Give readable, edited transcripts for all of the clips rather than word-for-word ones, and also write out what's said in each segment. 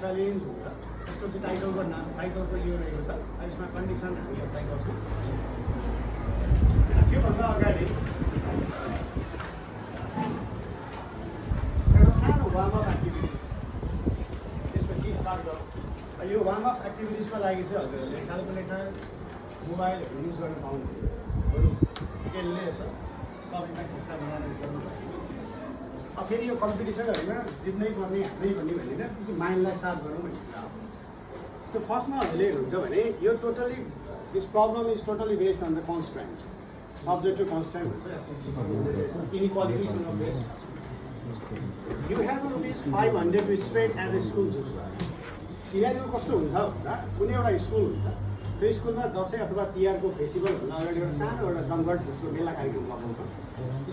Challenge हुन्छ त्यसको चाहिँ टाइटलको नाम टाइटलको यो रहेको छ यसमा कन्डिसन हामी एप्लाई गर्छौँ त्योभन्दा अगाडि एउटा सानो वार्म अप एक्टिभिटी त्यसपछि स्टार्ट गरौँ यो वार्म अप एक्टिभिटिजको लागि चाहिँ हजुरहरूले क्यालकुलेटर मोबाइलहरू युज गर्न पाउनुहुन्न बरु यसले यसो कपीमा हिसाब बनाएर गर्नु अब फेरि यो कम्पिटिसनहरूमा जित्नै पर्ने हाम्रै भन्ने भनेर माइन्डलाई साथ गरौँ भन्ने कुरा हो यस्तो फर्स्टमा हामीले हुन्छ भने यो totally this problem is totally based on the constraint subject to constraint हुन्छ inequalities in based you have rupees 500 to spend at the school जसमा सिनारियो कस्तो हुन्छ भन्दा कुनै एउटा स्कुल हुन्छ त्यो स्कुलमा दसैँ अथवा तिहारको फेस्टिभलभन्दा अगाडि एउटा सानो एउटा जमघट जस्तो मेला कार्यक्रम लगाउँछ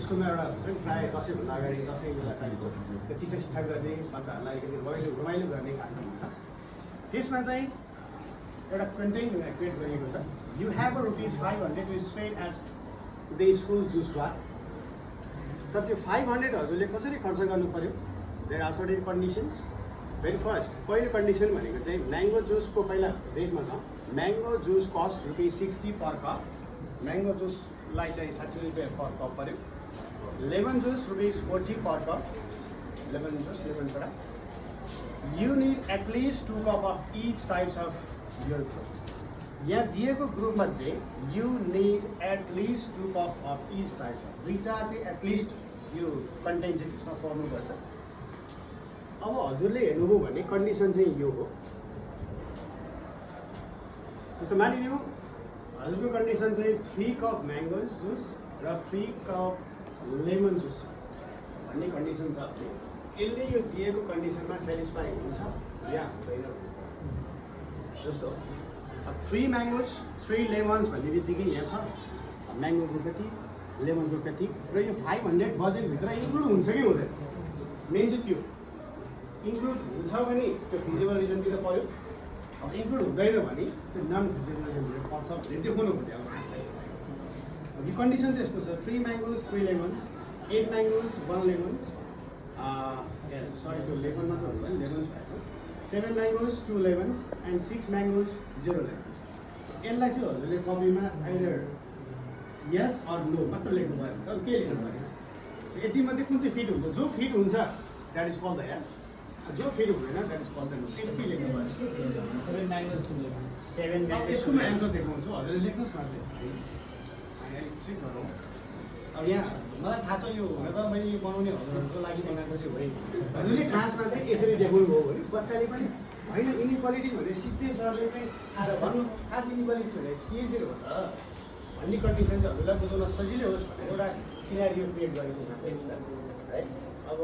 स्कुलमा एउटा हुन्छ नि प्रायः दसैँभन्दा अगाडि दसैँ मेला कार्यक्रम त्यो चिठा सिठा गर्ने बच्चाहरूलाई अलिकति रमाइलो गर्ने कार्यक्रम हुन्छ त्यसमा चाहिँ एउटा कन्टेन्ट क्रिएट गरिएको छ you have a rupees 500 to spend at the school juice bar तर त्यो 500 हजुरले कसरी खर्च गर्नु पऱ्यो there are certain conditions very first पहिलो कन्डिसन भनेको चाहिँ म्याङ्गो जुसको पहिला रेटमा छ mango juice cost rupees 60 per cup mango जुसलाई चाहिँ 60 रुपियाँ पर कप पऱ्यो lemon juice rupees 40 per cup lemon juice lemon soda you need at least 2 cup of each types of your group यहाँ दिएको ग्रुपमध्ये you need at least 2 cup of each types of दुईवटा चाहिँ at least यो कन्टेन्ट चाहिँ त्यसमा पर्नुपर्छ अब हजुरले हेर्नुभयो भने कन्डिसन चाहिँ यो हो जस्तो मानिलिउँ हजुरको कन्डिसन चाहिँ 3 कप म्याङ्गो जुस र 3 कप लेमन जुस भन्ने कन्डिसन छ यसले यो दिएको कन्डिसनमा सेटिस्फाई हुन्छ या हुँदैन जस्तो 3 म्याङ्गोज 3 लेमन्स भन्ने बित्तिकै यहाँ छ म्याङ्गोको कति लेमनको कति र यो 500 बजेटभित्र इन्क्लुड हुन्छ कि हुँदैन मेन चाहिँ त्यो इन्क्लुड हुन्छ भने त्यो फिजिबल रिजनतिर पऱ्यो अब इन्क्लुड हुँदैन भने त्यो नन फिजिबल रिजनतिर पर्छ भने देखाउनु पर्छ अब यो कन्डिसन चाहिँ यस्तो छ 3 म्याङ्गोज 3 लेमन्स 8 म्याङ्गोज 1 लेमन्स सरी त्यो लेमन मात्र हुन्छ नि लेमन्स भएको छ 7 म्याङ्गोज 2 लेमन्स एन्ड 6 म्याङ्गोज 0 लेमन्स यसलाई चाहिँ हजुरले कपीमा आइदर यस अर नो मात्र लेख्नु भयो हुन्छ के लेख्नु पऱ्यो यतिमध्ये कुन चाहिँ फिट हुन्छ जो फिट हुन्छ that is call the yes जो फिट हुँदैन that is call the no यति लेख्नु पऱ्यो 7 म्याङ्गोज 7 म्याङ्गोज यसकोमा एन्सर देखाउँछु हजुरले लेख्नुहोस् न चेक गरौँ अब यहाँ मलाई थाहा छ यो हुन त मैले यो बनाउने हजुरहरूको लागि बनाएको चाहिँ होइन हजुरले क्लासमा चाहिँ यसरी देखाउनु भयो भने बच्चाले पनि होइन इनिक्वालिटी भने सिधै सरले चाहिँ आएर भन्नु खास इनिक्वालिटी भने के चाहिँ हो त भन्ने कन्डिसन चाहिँ हजुरलाई बुझाउन सजिलै होस् भनेर एउटा सिनारियो क्रिएट गरेको हुन्छ है अब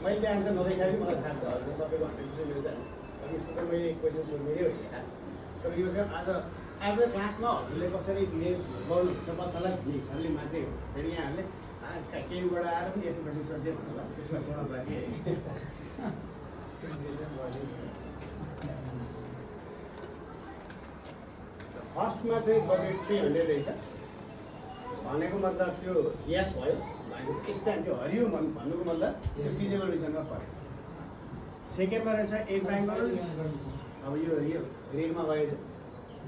मैले त्यो एन्सर नदेखाए पनि मलाई थाहा छ हजुर सबैको 100% मिल्छ अब यस्तो त मैले क्वेसन सोध्नेरै होइन खास तर यो चाहिँ आज क्लासमा हजुरले कसरी बिहेभ गर्नुहुन्छ बच्चालाई भन्ने हिसाबले मात्रै हो फेरि यहाँहरूले केहीबाट आएर पनि यस्तो क्वेसन सोध्दै होला त्यसमा चाहिँ फर्स्टमा चाहिँ बजेट 300 रहेछ भनेको मतलब त्यो यस भयो इस टाइम त्यो हरियो भन्नुको मतलब त्यो सिजनल रिजनमा पऱ्यो सेकेन्डमा रहेछ 8 म्याङ्गोज अब यो रेडमा गएछ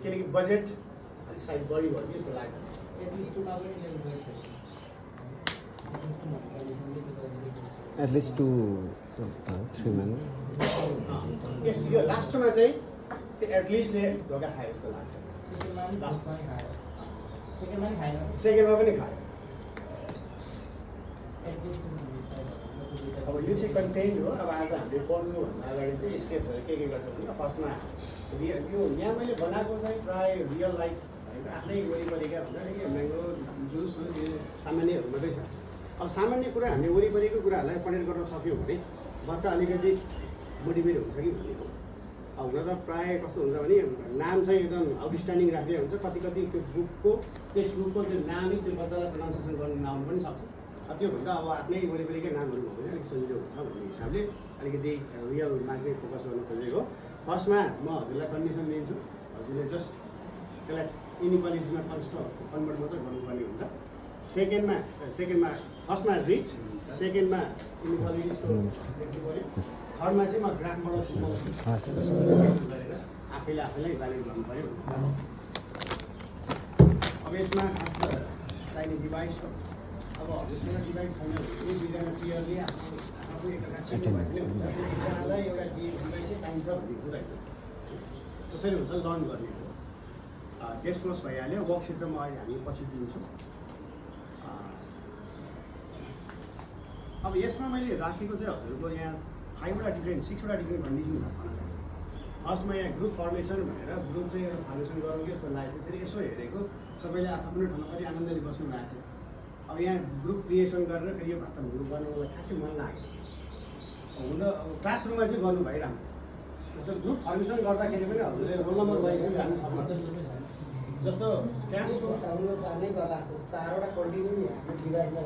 किनकि बजेट अलिक साइड बढी भयो जस्तो लाग्छ एटलिस्ट 2 3 म्याङ्गो यस यो लास्टमा चाहिँ त्यो एटलिस्टले धोका खायो जस्तो लाग्छ सेकेन्डमा पनि खायो अब यो चाहिँ कन्टेन्ट हो अब आज हामीले पढ्नुभन्दा अगाडि चाहिँ स्टेपहरू के गर्छ भने फर्स्टमा यो यहाँ मैले बनाएको चाहिँ प्रायः रियल लाइफ आफ्नै वरिपरिका हुन्छ नि म्याङ्गो जुस सामान्यहरू मात्रै छ अब सामान्य कुरा हामीले वरिपरिको कुराहरूलाई पढेर गर्न सक्यौँ भने बच्चा अलिकति मोटिभेट हुन्छ कि भन्ने हो हुन त प्रायः कस्तो हुन्छ भने नाम चाहिँ एकदम आउटस्ट्यान्डिङ राखेको हुन्छ कति त्यो बुकको टेक्स्ट बुकको त्यो नामै त्यो बच्चालाई प्रोनाउन्सिएसन गर्नु नआउनु पनि सक्छ त्योभन्दा अब आफ्नै वरिपरिकै नामहरू भयो भने अलिक सजिलो हुन्छ भन्ने हिसाबले अलिकति रियलमा चाहिँ फोकस गर्न खोजेको फर्स्टमा म हजुरलाई कन्डिसन दिन्छु हजुरले जस्ट त्यसलाई इनिक्वालिटिजमा कन्भर्ट मात्रै गर्नुपर्ने हुन्छ सेकेन्डमा फर्स्टमा रिच सेकेन्डमा इनिक्वालिटिजको लेख्नु पऱ्यो थर्डमा चाहिँ म ग्राफबाट सिकाउँछु हस् हस् गरेर आफैले आफैलाई इभ्यालुएट गर्नु पऱ्यो। अब यसमा खास त चाहिने डिभाइस हो। अब हजुरसँग डिभाइस छैन भने दुईजना क्लियरली आफू एकजनालाई एउटा डिभाइस चाहिँ चाहिन्छ भन्ने कुरा जसरी हुन्छ लर्न गर्ने हो। टेस्ट क्लोज भइहाल्यो। वर्कसिट त म अहिले हामी पछि दिन्छु। अब यसमा मैले राखेको चाहिँ हजुरको यहाँ 6वटा डिफ्रेन्ट कन्डिसन भएको छ। फर्स्टमा यहाँ ग्रुप फर्मेसन भनेर ग्रुप चाहिँ एउटा फर्मेसन गरौँ कि जस्तो लागेको थियो। फेरि यसो हेरेको सबैले आफ्नो ठाउँमा पनि आनन्दले बस्नु भएको छ। अब यहाँ ग्रुप क्रिएसन गरेर फेरि यो भातमा ग्रुप गर्नु मलाई खासै मन लाग्यो। हुन त क्लासरुममा चाहिँ गर्नु भइरहन्छ। जस्तो ग्रुप फर्मेसन गर्दाखेरि पनि हजुरले रोल नम्बर वाइज पनि राख्नु सक्नुहुन्छ। जस्तो क्लासको चारवटा कन्टिन्यू हाम्रो डिभाइसमा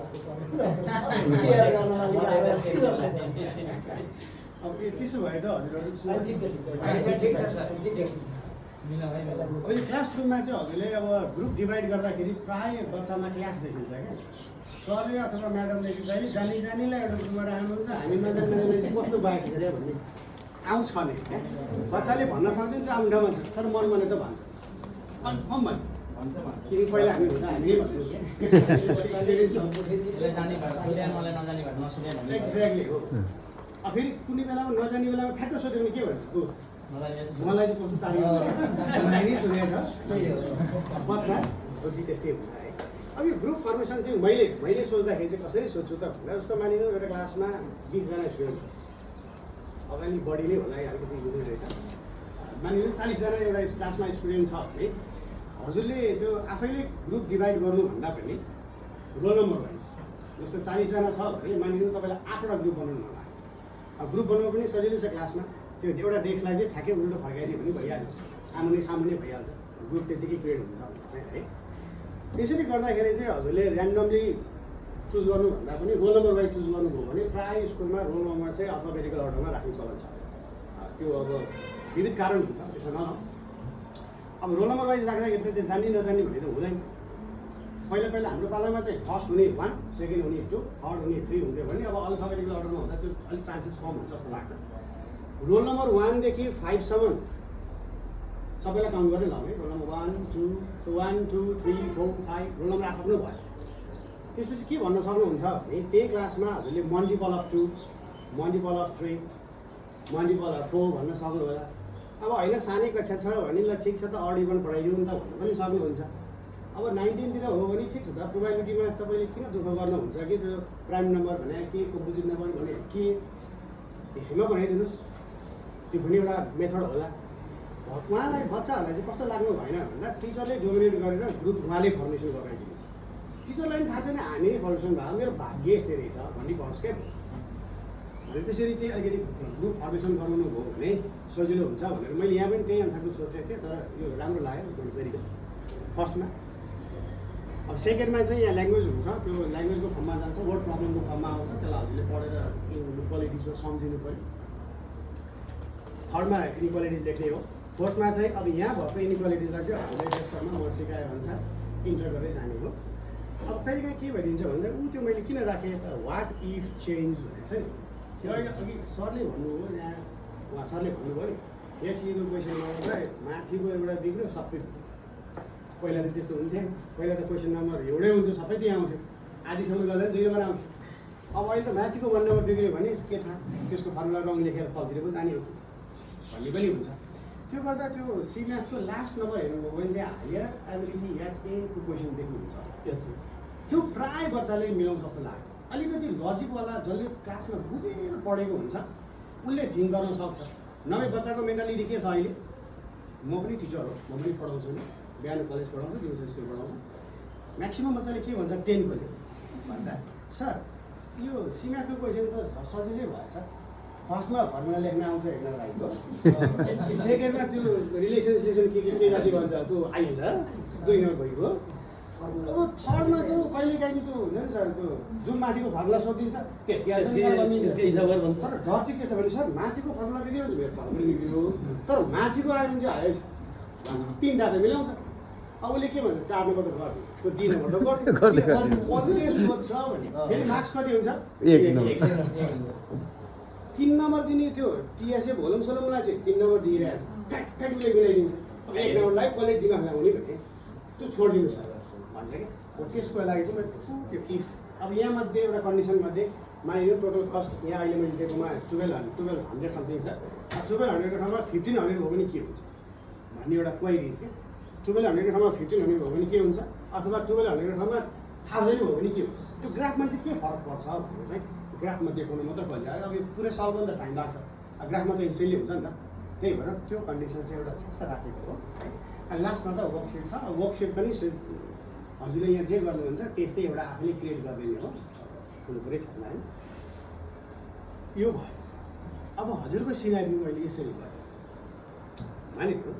अब त्यसो भए त हजुरहरू अब यो क्लासरुममा चाहिँ हजुरले अब ग्रुप डिभाइड गर्दाखेरि प्राय बच्चामा क्लास देखिन्छ क्या। सरले अथवा म्याडमले चाहिँ जानीलाई एउटा ग्रुपमा राख्नुहुन्छ, हामी नजान्नेलाई चाहिँ कस्तो बाहेक गरे भन्ने आउँछ नि। बच्चाले भन्न सक्दैन आउने ठाउँमा छ, तर मनमने त भन्छ कन्फर्म भन्छ किनकि पहिला हामी हुँदा हामीले भन्थ्यौँ क्या। एक्ज्याक्टली हो। अब फेरि कुनै बेलामा नजाने बेलामा ठ्याक्क सोध्यो भने के भन्छ मलाई चाहिँ कस्तो तारिफ नै सुनेको छ बच्चा हो कि त्यस्तै हुन्छ है। अब यो ग्रुप फर्मेसन चाहिँ मैले सोच्दाखेरि चाहिँ कसरी सोध्छु त भन्दा जस्तो मानिनु एउटा क्लासमा 20 जना स्टुडेन्ट छ। अब अलि बढी नै होला अलिकति हुँदै रहेछ। मानिनु 40 जना एउटा क्लासमा स्टुडेन्ट छ भने हजुरले त्यो आफैले ग्रुप डिभाइड गर्नुभन्दा पनि रोल नम्बर वाइज जस्तो 40 जना छ भने मानिनु तपाईँलाई 8वटा ग्रुप बनाउनु होला। अब ग्रुप बनाउनु पनि सजिलो छ। क्लासमा त्यो एउटा डेस्कलाई चाहिँ ठ्याक्कै उल्टो फर्काइदियो भने भइहाल्यो, सामुन्ने भइहाल्छ। ग्रुप त्यत्तिकै क्रिएट हुन्छ चाहिँ है। त्यसरी गर्दाखेरि चाहिँ हजुरले ऱ्यान्डमली चुज गर्नुभन्दा पनि रोल नम्बर वाइज चुज गर्नुभयो भने प्रायः स्कुलमा रोल नम्बर चाहिँ अल्फाबेटिकल अर्डरमा राख्ने चलन छ। त्यो अब विविध कारण हुन्छ त्यसमा न। अब रोल नम्बर वाइज राख्दाखेरि त त्यो जान्ने नजान्ने भन्ने त हुँदैन। पहिला हाम्रो पालामा चाहिँ फर्स्ट हुने 1, सेकेन्ड हुने 2, थर्ड हुने 3 हुन्थ्यो भने अब अल्फाबेटिकल अर्डरमा हुँदा त्यो अलिक चान्सेस कम हुन्छ जस्तो लाग्छ। रोल नम्बर 1 देखि 5 सम्म सबैलाई काउन्ट गरेर लाउने। रोल नम्बर 1 2 3 4 5 रोल नम्बर आफ्नो भयो। त्यसपछि के भन्न सक्नुहुन्छ भने त्यही क्लासमा हजुरले multiple of 2, multiple of 3, multiple of 4 भन्न सक्नु होला। अब होइन सानै कक्षा छ भने ल ठिक छ त अड इभन पढाइदिउँ नि त भन्नु पनि सक्नुहुन्छ। अब 19तिर हो भने ठिक छ त प्रोबाबिलिटीमा तपाईँले किन दुःख गर्नुहुन्छ कि त्यो प्राइम नम्बर भने के कम्पोजिट नम्बर भने के त्यसैमा बनाइदिनुहोस्। त्यो पनि एउटा मेथड होला। उहाँलाई बच्चाहरूलाई चाहिँ कस्तो लाग्नु भएन भन्दा टिचरले डोमिनेट गरेर ग्रुप उहाँले फर्मेसन गराइदिनु। टिचरलाई पनि थाहा छैन हामी फर्मेसन भयो मेरो भाग्य यस्तै रहेछ भन्ने पढोस् क्या। त्यसरी चाहिँ अलिकति ग्रुप फर्मेसन गराउनु भयो भने सजिलो हुन्छ भनेर मैले यहाँ पनि त्यही अनुसारको सोचेको थिएँ। तर यो राम्रो लाग्यो फेरि फर्स्टमा। अब सेकेन्डमा चाहिँ यहाँ ल्याङ्ग्वेज हुन्छ। त्यो ल्याङ्ग्वेजको फर्ममा जान्छ, वर्ड प्रब्लमको फर्ममा आउँछ। त्यसलाई हजुरले पढेर इक्वालिटिजमा सम्झिनु पऱ्यो। थर्डमा इनइक्वालिटिज लेख्ने हो। फोर्थमा चाहिँ अब यहाँ भएको इनइक्वालिटिजलाई चाहिँ हजुरले टेस्टमा म सिकाए अनुसार इन्टर गर्दै जाने हो। अब कहिलेकाहीँ के भइदिन्छ भन्दा त्यो मैले किन राखेँ त वाट इफ चेन्ज भनेर चाहिँ अघि सरले भन्नुभयो। यहाँ उहाँ सरले भन्नुभयो नि यस यिनीहरू क्वेसन नम्बर माथिको एउटा बिग्रियो सबै। पहिला त त्यस्तो हुन्थ्यो। पहिला त क्वेसन नम्बर एउटै हुन्थ्यो, सबै त्यहाँ आउँथ्यो। आधीसम्म गर्दा 2 नम्बर आउँथ्यो। अब अहिले त माथिको 1 नम्बर बिग्रियो भने के थाहा त्यसको फर्मुला रङ लेखेर तलतिर पो जाने हो कि भन्ने पनि हुन्छ। त्यो गर्दा त्यो सिम्याथको लास्ट नम्बर हेर्नुभयो भने त्यहाँ हायर एबिलिटी HA को क्वेसन देख्नुहुन्छ। त्यो प्राय बच्चाले मिलाउँछ जस्तो लाग्यो। अलिकति लजिकवाला जसले क्लासमा बुझेर पढेको हुन्छ उसले थिङ्क गर्न सक्छ। नभए बच्चाको मेन्टालिटी के छ अहिले म पनि टिचर हो, म पनि पढाउँछु नि, बिहान कलेज पढाउँछु, दिउँसो स्कुल पढाउँछु। म्याक्सिमम् बच्चाले के भन्छ 10 खोल्यो भन्दा सर यो सिम्याथको क्वेसन त सजिलै भएछ। फर्स्टमा फर्मुला लेख्न आउँछ हेर्न राईको, सेकेन्डमा त्यो रिलेसन के जाति भन्छ त्यो आइन्छ 2 नम्बर भइगयो। अब थर्डमा त्यो कहिलेकाहीँ त्यो हुन्छ नि सर त्यो जुन माथिको फर्मुला सोधिन्छ त्यसकै हिसाब गरेर भन्छ। तर डर चाहिँ के छ भने सर माथिको फर्मुला बिग्रियो भने मेरो फर्मुला बिग्रियो, तर माथिको आयो भने चाहिँ हाइएस्ट 3 त मिलाउँछ। अब उसले के भन्छ 4 नम्बर त गर्नु, त्यो 3 नम्बर त गर्नु सोध्छ भने फेरि मार्क्स कति हुन्छ 1 नम्बर। 3 नम्बर दिने थियो टिएसए भोलुम सोलुमलाई चाहिँ 3 नम्बर दिइरहेछ ठ्याक ठ्याक उसले मिलाइदिन्छ अब 1 नम्बरलाई कसले दिमाग लगाउने भने त्यो छोडिदिनु सर भन्छ कि हो त्यसको लागि चाहिँ म त्यो इफ अब यहाँ मध्ये एउटा कन्डिसन मध्ये मानिलिनु टोटल कस्ट यहाँ अहिले मैले दिएकोमा 1200 समथिङ छ 1200 को ठाउँमा 1500 हो भने के हुन्छ भन्ने एउटा क्वेरी छ 1200 को ठाउँमा 1500 हो भने के हुन्छ अथवा 1200 को ठाउँमा 1000 हो भने के हुन्छ त्यो ग्राफमा चाहिँ के फरक पर्छ भने चाहिँ ग्राफमा देखाउनु मात्र भइहाल्यो अब यो पुरै सल्भ गर्न टाइम लाग्छ ग्राफमा त इन्स्टेन्टली हुन्छ नि त त्यही भएर त्यो कन्डिसन चाहिँ एउटा ठिक राखेको हो अनि लास्टमा त वर्कसिट छ वर्कसिट पनि हजुरले यहाँ जे गर्नुहुन्छ त्यस्तै एउटा आफूले क्रिएट गरिदिने हो ठुलो कुरै छैन है यो भयो अब हजुरको सिनारी मैले यसरी गरेँ मानेको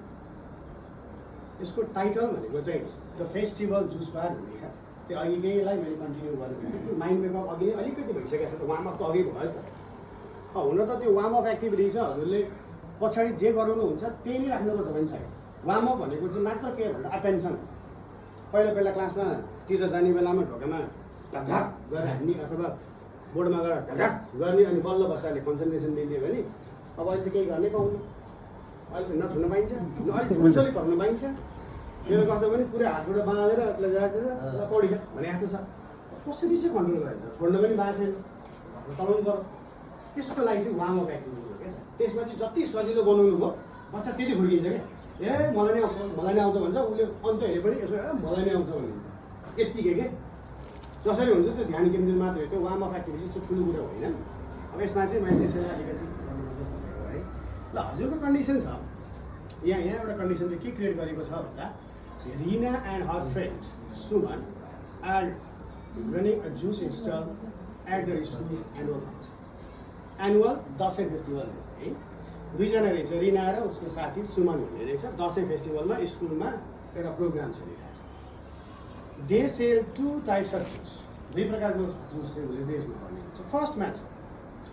यसको टाइटल भनेको चाहिँ द फेस्टिभल जुस बार भन्ने छ त्यो अघिकैलाई मैले कन्टिन्यू गर्नु माइन्ड मेकअप अघि नै अलिकति भइसकेको छ त वार्म अप त अघि भयो त हुन त त्यो वार्म अप एक्टिभिटी छ हजुरले पछाडि जे गराउनुहुन्छ त्यही नै राख्नुपर्छ भने छैन वार्म अप भनेको चाहिँ मात्र के भन्दा अटेन्सन पहिला क्लासमा टिचर जाने बेलामा ढोकामा ढाक गरेर हान्ने अथवा बोर्डमा गएर ढाक गर्ने अनि बल्ल बच्चाले कन्सन्ट्रेसन दिइदियो भने अब अहिले त केही गर्ने पाउनु अहिले न छुन पाइन्छ न अलिक ठुल्छोली पर्न पाइन्छ त्यो गर्दा पनि पुरै हातबाट बाँधेर पौडी भने जस्तो छ कसरी चाहिँ कन्ट्रोल गरेर छोड्न पनि बाँच छैन चलाउनु पर्यो त्यसको लागि चाहिँ वार्म अप एक्टिभिटी हो क्या त्यसमा चाहिँ जति सजिलो बनाउनु भयो बच्चा त्यति खुर्किन्छ क्या ए मलाई नै आउँछ भन्छ उसले अन्त हेरे पनि यसो मलाई नै आउँछ भने यत्तिकै के जसरी हुन्छ त्यो ध्यान केन्द्रित मात्रै हो त्यो वार्म अप एक्टिभिटी चाहिँ ठुलो कुरा होइन अब यसमा चाहिँ मैले त्यसरी अलिकति है ल हजुरको कन्डिसन छ यहाँ एउटा कन्डिसन चाहिँ के क्रिएट गरेको छ भन्दा Rina and her friend Suman are running a juice stall at the school annual function annual Dashain festival रहेछ है दुईजना रहेछ रिना र उसको साथी सुमन भन्ने रहेछ दसैँ फेस्टिभलमा स्कुलमा एउटा प्रोग्राम चलिरहेछ they sell 2 types of juice दुई प्रकारको जुस चाहिँ उसले बेच्नुपर्ने हुन्छ फर्स्टमा छ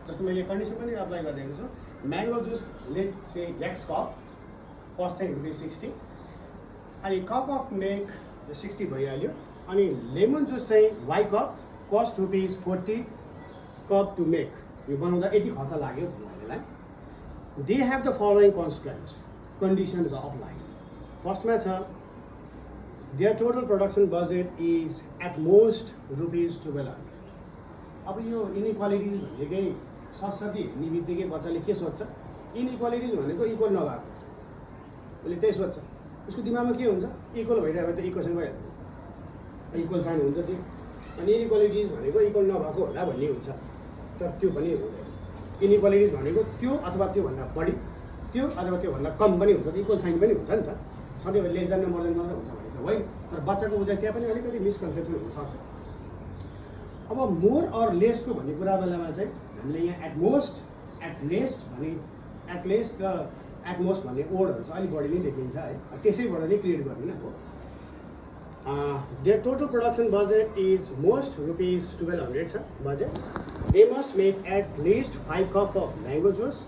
जस्तो मैले कन्डिसन पनि अप्लाई गरिदिएको छु म्याङ्गो जुस लेट चाहिँ एक्स कप कस्ट चाहिँ ₹60 अनि कप अफ मिल्क 60 भइहाल्यो अनि लेमन जुस चाहिँ Y cup cost ₹40 cup to make यो बनाउँदा यति खर्च लाग्यो भनेलाई they have the following conditions apply फर्स्टमा छ there total production budget is at most ₹1200 अब यो इनइक्वालिटिज भनेकै सरस्वती हेर्ने बित्तिकै बच्चाले के सोध्छ इनइक्वालिटिज भनेको इक्वल नभएको उसले त्यही सोध्छ उसको दिमागमा के हुन्छ इक्वल भइरहेको भए त इक्वेसन भइहाल्छ इक्वल साइन हुन्छ त्यो अनि इनइक्वालिटिज भनेको इक्वल नभएको होला भन्ने हुन्छ तर त्यो पनि हुँदैन इनइक्वालिटिज भनेको त्यो अथवा त्योभन्दा बढी त्यो अथवा त्योभन्दा कम पनि हुन्छ इक्वल साइन पनि हुन्छ नि त सधैँ लेस देन मोर देन मात्र हुन्छ भने त होइन तर बच्चाको बुझाइ त्यहाँ पनि अलिकति मिसकन्सेप्सन हुनसक्छ अब मोर अर लेसको भन्ने कुरा बेलामा चाहिँ हामीले यहाँ एट लेस्ट भने एट लेस्ट र एट मोस्ट भन्ने वर्डहरू चाहिँ अलिक बढी नै देखिन्छ है त्यसैबाट नै क्रिएट गर्ने हो there total production budget is most ₹1200 छ budget they must make at least 5 cup of mango juice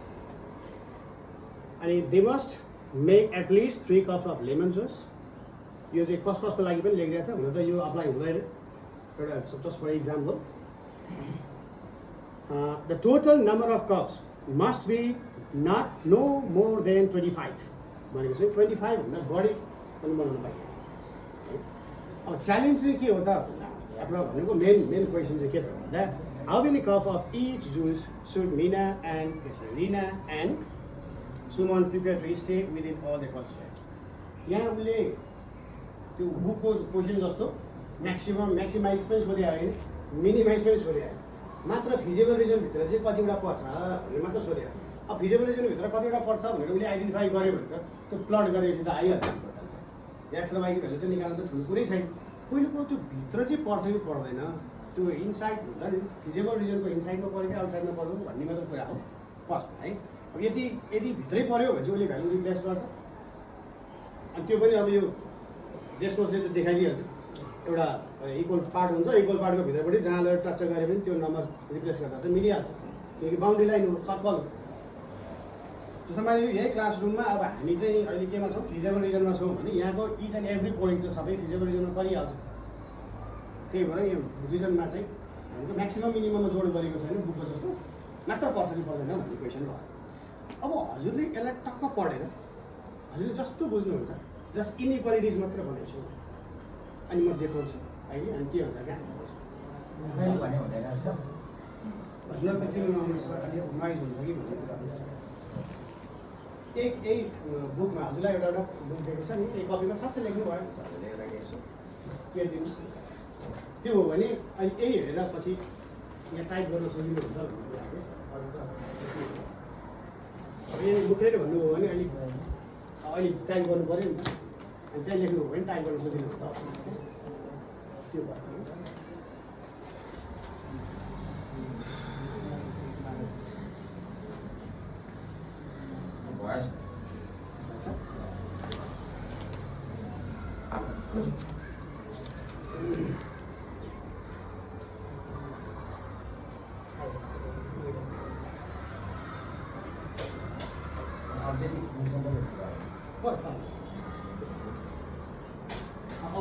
अनि they must make at least 3 cup of lemon juice यो चाहिँ कसको लागि पनि लेखिरहेको छ हुन त यो अप्लाई हुँदैन एउटा just for example the total number of cups must be not no more than 25 भनेको चाहिँ 25 भन्दा बढी पनि बनाउनु पाइन्छ अब च्यालेन्ज चाहिँ के हो त आफ्नो भनेको मेन क्वेसन चाहिँ के त भन्दा how many cup of each juice should Rina and Suman prepare to stay within all the constraint यहाँ उसले त्यो बुकको क्वेसन जस्तो म्याक्सिमाइज पनि सोधे आयो मिनिमाइज पनि सोधे आयो मात्र फिजिबल रिजनभित्र चाहिँ कतिवटा पर्छ भनेर मात्र सोधे आयो अब फिजिबल रिजनभित्र कतिवटा पर्छ भनेर उसले आइडेन्टिफाई गर्यो भने त त्यो प्लट गरेपछि त आइहाल्छ एक्स र वाइको भ्यालु त निकाल्नु त ठुलो कुरै छैन पहिलोको त्यो भित्र चाहिँ पर्छ कि पर्दैन त्यो इनसाइड हुन्छ नि फिजिबल रिजनको इनसाइडमा पऱ्यो कि आउटसाइडमा पऱ्यो भन्ने मात्र कुरा हो फर्स्ट है अब यदि भित्रै पऱ्यो भने चाहिँ उसले भ्यालु रिप्लेस गर्छ अनि त्यो पनि अब यो डेस्पोजले त देखाइदिइहाल्छ एउटा इक्वल पार्ट हुन्छ इक्वल पार्टको भित्रपट्टि जहाँ लगेर टच गरे पनि त्यो नम्बर रिप्लेस गर्दा चाहिँ मिलिहाल्छ किनकि बााउन्ड्री लाइन हो सर्कल जस्तो मानिलिनु यही क्लासरुममा अब हामी चाहिँ अहिले केमा छौँ फिजिबल रिजनमा छौँ भने यहाँको इच एन्ड एभ्री पोइन्ट चाहिँ सबै फिजिबल रिजनमा परिहाल्छ त्यही भएर यो रिजनमा चाहिँ भनेको म्याक्सिमम मिनिमममा जोड गरेको छैन बुकको जस्तो मात्र पर्छ कि पर्दैन भन्ने क्वेसन भयो। अब हजुरले यसलाई टक्क पढेर हजुरले जस्तो बुझ्नुहुन्छ जस्ट इनइक्वालिटिज मात्र बनाइछु अनि म देखाउँछु अहिले अनि के हुन्छ क्या मैले भने हुँदैन सर। हजुर त किन नोइज हुन्छ कि भन्ने कुरा हुन्छ। यही बुकमा हजुरलाई एउटा बुक दिएको छ नि एक कपीमा छ लेख्नु भयो हजुरले एउटा यसो के दिनुहोस् त्यो हो भने अहिले यही हेरेर पछि यहाँ टाइप गर्न सजिलो हुन्छ भन्ने कुरा हो। अब यही मुखले भन्नु हो भने अहिले टाइप गर्नु पऱ्यो नि त अनि त्यहाँ लेख्नु हो भने टाइप गर्न सजिलो हुन्छ त्यो भयो। भएछ।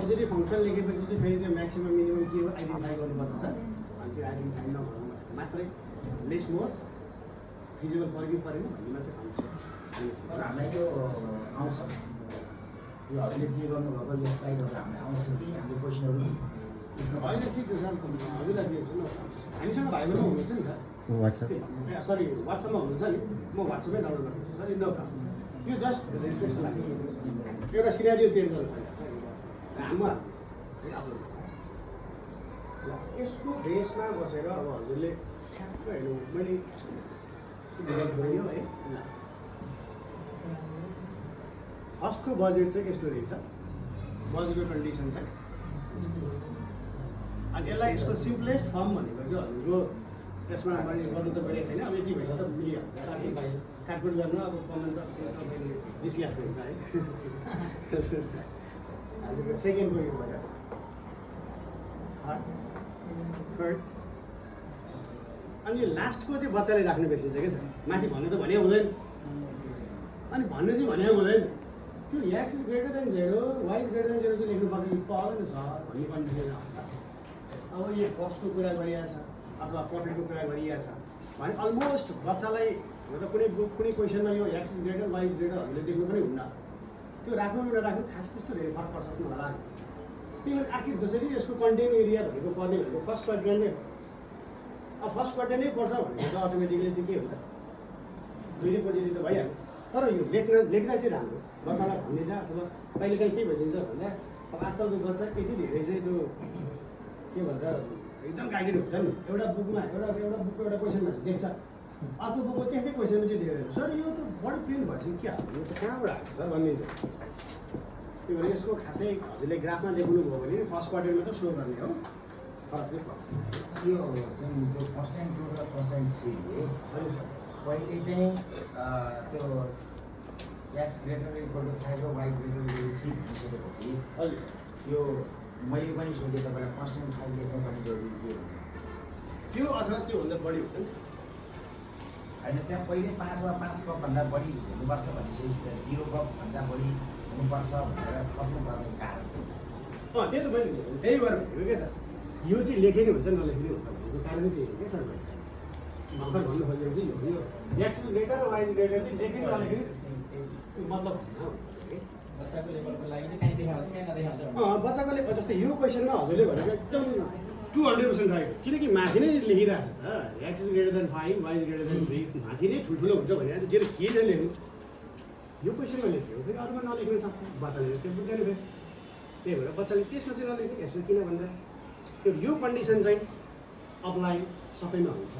अब्जेक्टिभ फङ्सन लेखेपछि चाहिँ फेरि त्यो म्याक्सिमम मिनिमम के हो आइडेन्टिफाई गर्नुपर्छ सर। अनि त्यो आइडेन्टिफाई नभनौँ मात्रै लेस मोर फिजिबल पऱ्यो कि परेन भन्ने मात्रै फङ्सन। सर हामीलाई त्यो आउँछ योहरूले जे गर्नुभएको यो स्लाइडहरू हामीलाई आउँछ कि हाम्रो क्वेसनहरू होइन ठिक छ सर हजुरलाई दिएछु न हामीसँग भाइमा हुनुहुन्छ नि सर वाट्सएप सरी वाट्सएपमा हुनुहुन्छ नि म वाट्सएपमै डाउनलोड गरिदिन्छु सर नो प्रब्लम। त्यो जस्ट रिफ्रेस लाग्यो एउटा सिनारियो क्रिएट गर्नु भइरहेको छ हाम्रो यसको बेसमा बसेर अब हजुरले ठ्याक्क हेर्नु मैले गयो है ल फर्स्टको बजेट चाहिँ यस्तो रहेछ बजेटको कन्डिसन चाहिँ अनि यसलाई यसको सिम्पलेस्ट फर्म भनेको चाहिँ हजुरको यसमा मैले गर्नु त गरेको छैन अब यति भएछ त मिलिहाल्छ काटकुट गर्न अब कमेन्ट त जिस्किहाल्छ हुन्छ है हजुरको सेकेन्डको यो भयो थर्ड अनि यो लास्टको चाहिँ बच्चाले राख्ने बिर्सिन्छ क्या छ माथि भन्नु त भने हुँदैन अनि भन्नु चाहिँ भने हुँदैन त्यो X is greater than 0 Y is greater than 0 चाहिँ लेख्नुपर्छ कि पर्दैन सर भन्ने कन्डिसन आउँछ। अब यो कस्टको कुरा गरिरहेको छ अथवा प्रफिटको कुरा गरिरहेको छ भने अलमोस्ट बच्चालाई कुनै क्वेसनमा यो X is greater Y is greater हामीले देख्नु पनि हुन्न त्यो राख्नु नराख्नु खास त्यस्तो धेरै फरक पर्छ होला किनभने आखिर जसरी यसको कन्टेन्ट एरिया भनेको पर्ने भनेको फर्स्ट क्वाड्रेन्ट नै हो। अब फर्स्ट क्वाड्रेन्ट नै पर्छ भनेको त अटोमेटिकली चाहिँ के हुन्छ दुई पोजिटिभ त भइहाल्यो तर यो लेख्दा चाहिँ राम्रो बच्चालाई भनिदिँदा अथवा कहिलेकाहीँ के भइदिन्छ भन्दा अब आजकलको बच्चा यति धेरै चाहिँ त्यो के भन्छ एकदम गाइडेड हुन्छ नि एउटा बुकमा एउटा बुकको एउटा क्वेसनमा देख्छ अर्को बुकको त्यस्तै क्वेसनमा चाहिँ दिएर सर यो त बडी प्रिन्ट भएछ कि के हाल्नु त कहाँबाट आएको सर भनिदिन्छ। त्यो भने यसको खासै हजुरले ग्राफमा देख्नुभयो भने फर्स्ट क्वार्टरमा त सो गर्ने हो फरक पर्छ। यो चाहिँ त्यो फर्स्ट टाइम 2 र फर्स्ट टाइम 3 हो हजुर सर पहिले चाहिँ त्यो एक्स ग्रेटर इक्वल टु 5 र वाइ ग्रेटर इक्वल टु 3 भनिसकेपछि हजुर सर यो मैले पनि सोधेँ तपाईँलाई फर्स्ट टाइम 5 लेख्नुपर्ने जरुरी के हो त्यो अथवा त्योभन्दा बढी हुन्छ नि होइन त्यहाँ पहिले 5 वा 5 कपभन्दा बढी हुनुपर्छ भनेपछि 0 कपभन्दा बढी हुनुपर्छ भनेर थप्नुपर्ने कारण त्यही त मैले त्यही भएर भनेको क्या सर यो चाहिँ लेखे नि हुन्छ नलेख्ने हुन्छ भनेको कारण त्यही हो क्या सर भर्खर भन्नु खोजेको चाहिँ यो एक्स ग्रेटर र वाइ ग्रेटर चाहिँ लेख्ने नलेख्ने त्यो मतलब होइन बच्चाको लेभलको लागि चाहिँ कहीँ देखाउँछ कहीँ नदेखाउँछ बच्चाको लेभल जस्तै यो क्वेसनमा हजुरले भनेको एकदम 200% राइट किनकि माथि नै लेखिरहेको छ त X is greater than 5 Y is greater than 3 माथि नै ठुल्ठुलो हुन्छ भने जेरो के नै लेख्नु यो क्वेसनमा लेख्यो फेरि अरूमा नलेख्न सक्छ बच्चाले त्यो बुझ्दैन फेरि त्यही भएर बच्चाले त्यसमा चाहिँ नलेख्ने यसमा किन भन्दा त्यो यो कन्डिसन चाहिँ अप्लाई सबैमा हुन्छ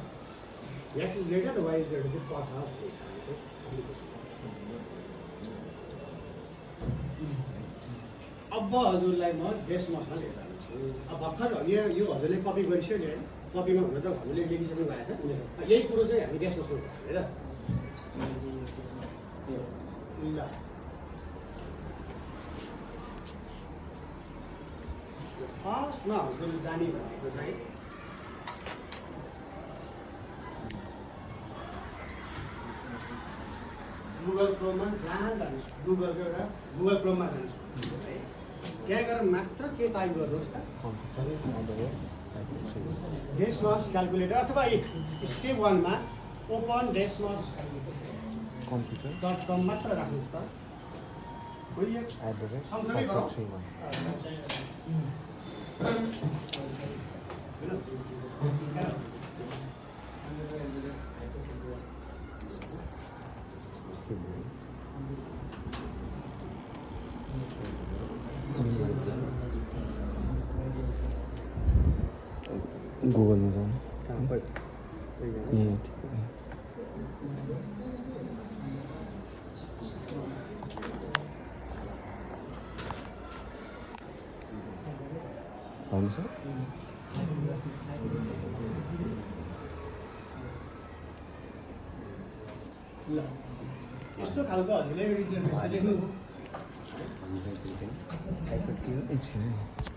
एक्स इज ग्रेटर र वाइ इज ग्रेटर चाहिँ पर्छ भन्ने कारण चाहिँ अब हजुरलाई म डेस्मसमा लिएर जान्छु। अब भर्खर यो हजुरले कपी गरिसक्यो होइन कपीमा हुन त हजुरले लेखिसक्नु भएको छ यही कुरो चाहिँ हामी डेस्मसमा हेर ल फर्स्टमा हजुरले जाने भनेको चाहिँ गुगल क्रोममा जहाँ जानुहोस् गुगलको एउटा गुगल क्रोममा जानुहोस् है त्यहाँ गएर मात्र के टाइप गर्नुहोस् त डेस्मस क्यालकुलेटर अथवा स्टेप 1 मा ओपन डेस्मस computer .com मात्र राख्नुहोस् त खोलिए @ सँगसँगै गरौँ 5431 इसके बाद गूगल में जाऊँ कहाँ पर ये ठीक है कौन सा ल यस्तो खालको हजुरले इन्टरफेस देख्नु एक